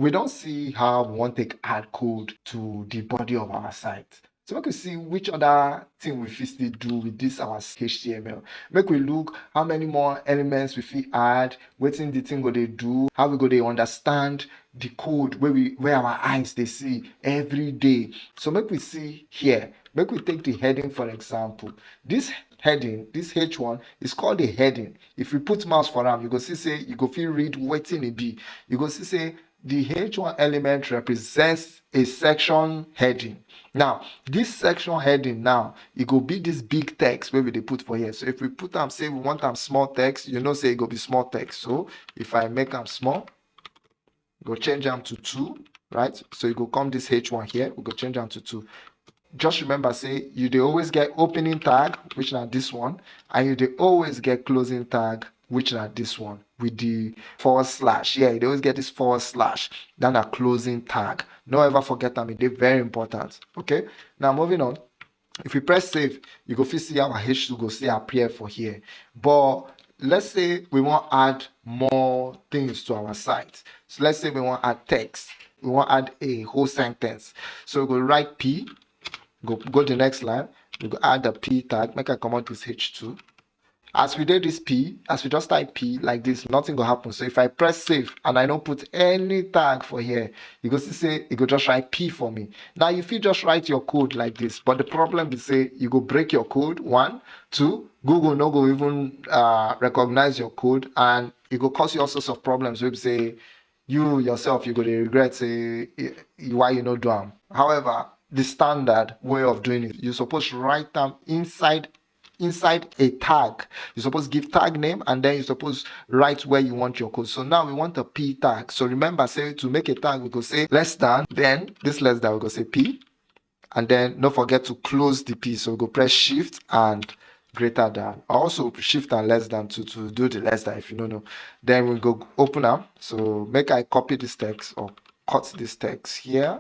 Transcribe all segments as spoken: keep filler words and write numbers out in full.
We don see how we wan take add code to the body of our site. So make we see which other thing we fit still do with this our H T M L. Make we look how many more elements we fit add, wetin the thing go dey do, how we go dey understand the code wey we, wey our eyes dey see every day. So make we see here. Make we take the heading for example. This heading, this H one, is called a heading. If you put mouse for am, you go see say you go fit read wetin e be. You go see say the H one element represents a section heading. Now, this section heading now, e go be this big text wey we dey put for here. So if we put am, say we want am small text, you know say e go be small text. So if I make am small, go change am to two, right? So you go come this H one here, we go change am to two. Just remember say you dey always get opening tag, which na this one, and you dey always get closing tag, which na this one, with the forward slash. Yeah, you dey always get this forward slash. That na closing tag. No ever forget am, e dey very important. Okay, now moving on. If we press save, you go fit see our H two go still appear for here. But let's say we wan add more things to our site. So let's say we wan add text. We wan add a whole sentence. So we go write P, go, go the next line. We go add the P tag. Make I comot this H two. As we dey this P, as we just type P like this, nothing go happen. So if I press save and I no put any tag for here, you go see say e go just write P for me. Now you fit just write your code like this, but the problem be say you go break your code, one, two, Google no go even uh, recognize your code, and e go cause you all sorts of problems wey be say you yourself, you go dey regret say, eh, why you no do am. However, the standard way of doing it, you suppose write am inside, inside a tag. You suppose give tag name, and then you suppose write where you want your code. So now we want a P tag. So remember say to make a tag, we go say less than, then this less than, we go say P, and then no forget to close the P. So we go press shift and greater than. Also shift and less than to, to do the less than if you no know. Then we go open am. So make I copy this text or cut this text here,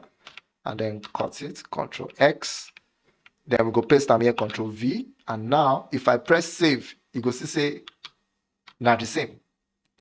and then cut it, control X. Then we go paste am here, control V. And now if I press save, you go see say na the same.